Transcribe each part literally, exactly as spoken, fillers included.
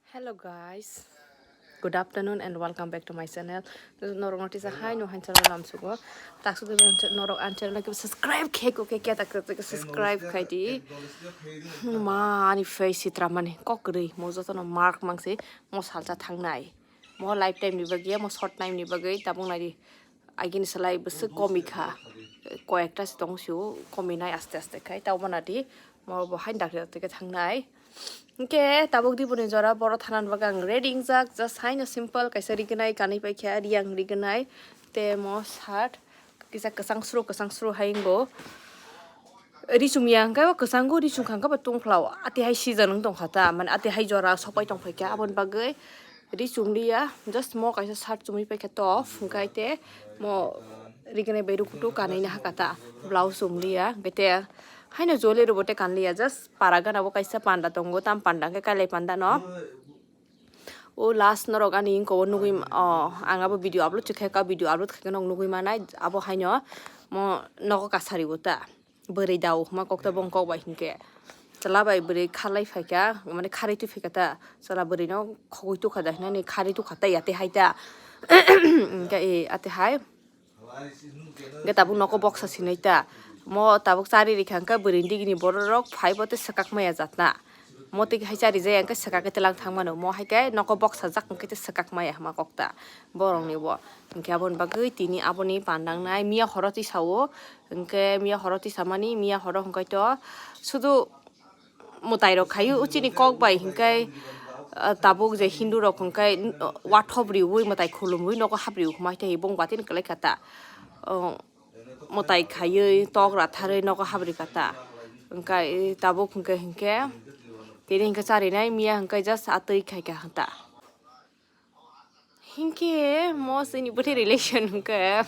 Hello guys, good afternoon and welcome back to my channel. Norok no tisa hai no han channel lam sugo. Taksu de norok an channel ke subscribe khe ko ke kya tak tak subscribe khai di. Ma ani face sitra mani kok ri mo joto no mark mang se mo salcha thang nai. Mo lifetime ni bagwi mo short time ni bagwi tabung nai di. Agini salai bwswk komi kha, koyekta se tong sio, komi nai aste aste khai, tabo nadi, mo bo hain dakti dakti khe thang nai. Hwnkhe tabuk diboni jora boro thanan bagwi ang ready wngjak, just haino simple kaisa rignai kanwi paikha, riyang rignai, te mo shirt kisa kwchang sro kwchang sro hai wngbo. Ri chumya hwnkhe o kwchango ri chumkha hwnkhe bo tungphla o. Atihai season wng tongkha ta, mane atihai jora sokpai tongphaikha, aboni bagwi ri chumliya. Just mo kaisa shirt chumui paikha top, hwnkhe te mo rignai bai rukutu kanwi nahaka ta, blouse chumliya. Hwnkhe te haino jole rwbo te kanliya, just para gana bo kaisa panda tongo, tam panda hwnkhe kailai panda no. O last norok ani wngkha o nugui ma-, o, ang abo video upload se khe, ka video upload khe norok nugui manai, abo haino mo nogo kasari o ta. Bwrwi dao hwnma kok ta bong kok bai hinkhe. Chwla bai bwrwi kharlai phaikha, mane kharwi twi phaikha ta. Chwla bwrwi no khogwi tukha da hinani kharwi tukha ta yate hai ta. Hwnkhe e ate hai. Hwnkhe tabuk nogo boksa sinai ta. Mo tabuk chari rikha hwnkhe bwrwi digini borok rok phai bo tei swkak maya jat na. Mo twi hai chari jaya hwnkhe swkak khe twlang thang mano. Mo hai khe nogo boksa jak hwnkhe tei swkak maya hwnma kok ta borok ni bo. Hwnkhe aboni bagwi tini aboni pandangnai miya horo tisa o. Hwnkhe miya horo tisa mani, miya horo hwnkhe to sudu mwtai rok khaio, uchini kok bai hwnkhe, ah, tabuk je Hindu rok hwnkhe, n-, wathop riui mwtai khulumui nogo hap riui hwnma tei bong batin kwlai kha ta. Oh, mwtai khaiui tok ratharui nogo hap rikha ta. Hwnkhe tabuk hwnkhe, hwnkhe tini hwnkhe charinai miya hwnkhe just atwi khaikha ta. Hinkhe mo chini bwtwi relation hwnkhe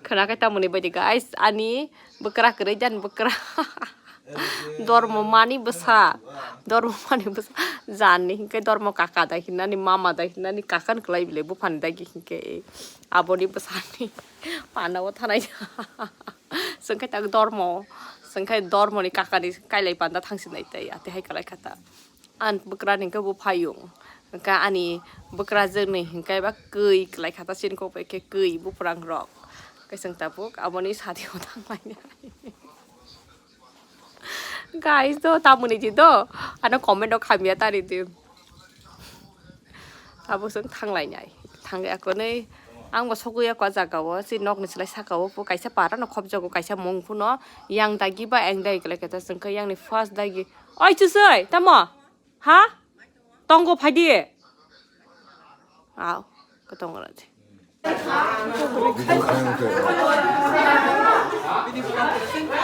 khwnakhai tamoni baidi guys, ani bwkra kwrwi jani bwkra. Dormo mani bwsa, dormo mani bwsa jani hinkhe dormo kaka da hinani mama da hinani kakan kwlai bile buphani dagi hinkhe aboni bwsani panda o thanai. Chwngkhe tak dormo, chwngkhe dormoni kakani kailai panda thangsinai tei atihai kwlai kha ta. Ang bwkrani hwnkhe bo phayung. Hwnkhe ani bwkrajwkni hwnkhe ba kwi kwlai kha ta chini kok bai khe kwi buphrangrok. Hwnkhe chwng tabuk aboni sadi o thanglainai. Guys do tamoni di do ano comment rok hamya tari di. Abo chwng thanglainai. Thangya konwi ang bo sogwi ya kwa jaga o chini nokni slai saka o kaisa para no khopjago kaisa mung phano yang dagi ba eng dagi kwlai khe ta chwng khe yang ni first dagi. Oi chusoi tamo? Ha? Tongo phaidi. Au, ko tongo rati.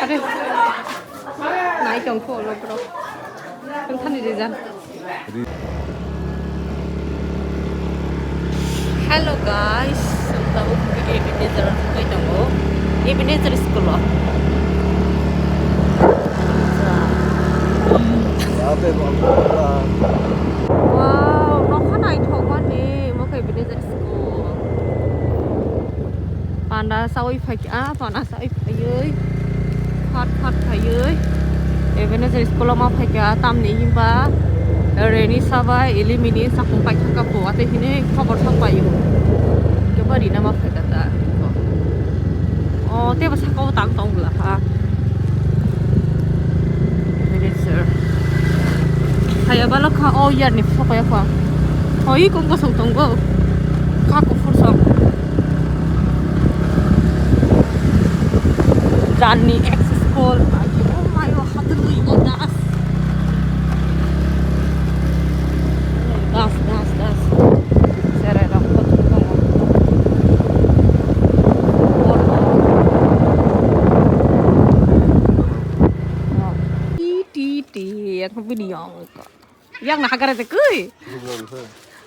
Are. Nai tong ko lo bro. Tong thani de jan. Hello guys, tabuk hwnkhe Ebenezer kai tongo. Ebenezer school o. Wow, nokha naithok mani, mo khe Ebenezer school. Panda sawi phai, ah, panda sawi phaiwi. Phat phat phaiwi. Ebenezer school o ma phaikha tamni himba reni sabai ilimini sakung paithaka po ate hini khobor sok paio. Kebo rina ma phaikha ta. O tebo saka o tang tong bwla ha. Ebenezer. Haya balo kha o yarni sokoya kha. Oi kung kosong tongo. Kha kuphur sok. Janni ex school. Oh my God, hatului o das. Das, das, das. Serai rok kotor tongo. Ti, ti, ti, yang bini yang. Yang na hagara de kui.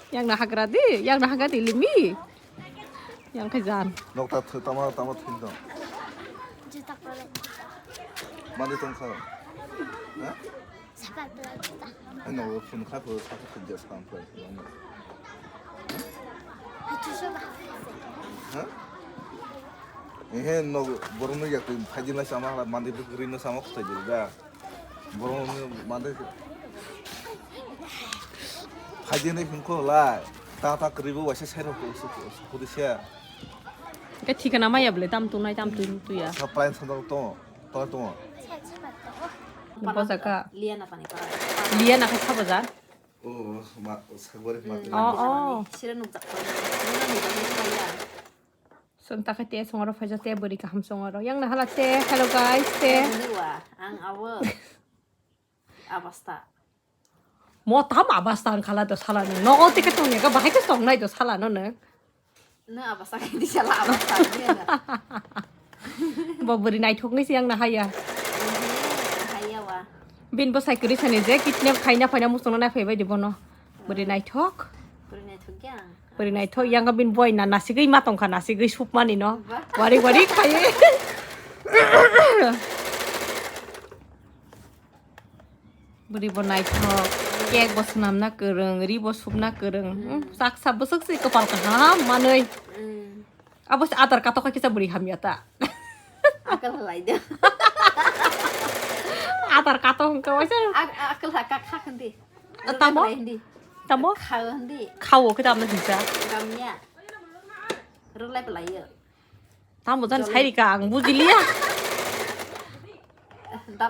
Yang na hagara di, yang na hagara di limi. Yang khe jan. Nokta thwi tama tama thwi dong. Juta kolai. Mani tong kha. Ha? Sakal pula juta. Ai no phun kha phu sakal phu jas kam phu. Achu so ba. Ha? Ehe no borno yak phaji lai sama mandi bukri no sama khtai da. Borok ni mande. Ajini himkho lai. Ta ta kribo waisa sai rok ko su ko su ko dise. Ke thikana maya bole tam tunai tam tun tuya. Sa plan sa dok to. To to. Bojaka. Liana pani kara. Liana kha sabo ja. Oh, ma sagwari ma. Oh, oh. Sira nukjak. Nuna nukjak nukjak ya. Song ta kha te songoro phaija te bwrwi kaham songoro. Yang na hala te. Hello guys te. Nua, ang awo. Abasta. Mo tam abasta ang khala do sala no. Nogo te ke tong ya bahai ke tong nai do sala no ne. No abasta ke di sala abasta ni na. Bo bwrwi naithok ni siang na haya. Haya wa. Bin bo sai kwrwi sani je kidnap khaina phaina musung na phai bai di bono. Bwrwi naithok. Bwrwi naithok ya. Bwrwi naithok yang bin boy na nasigwi ma tong kha nasigwi sup mani no. Ba. Wari wari khai. Bwrwi bo naithok, cake bo swnamna kwrwng, ri bo supna kwrwng. Hmm, saksa bwswk se kwpal kaham manwi. Hmm. Abo se adar katok khe kisa bwrwi hamya ta. Akal halai de. Adar katok hwnkhe waisa. Ak-, akal ha kak kha hindi. Tamo? Rulai hindi. Tamo? Kha hindi. Khao khe tamno hinsa. Gamya. Rulai pelayo. Tamo jan sairi ka ang bujiliya. Dala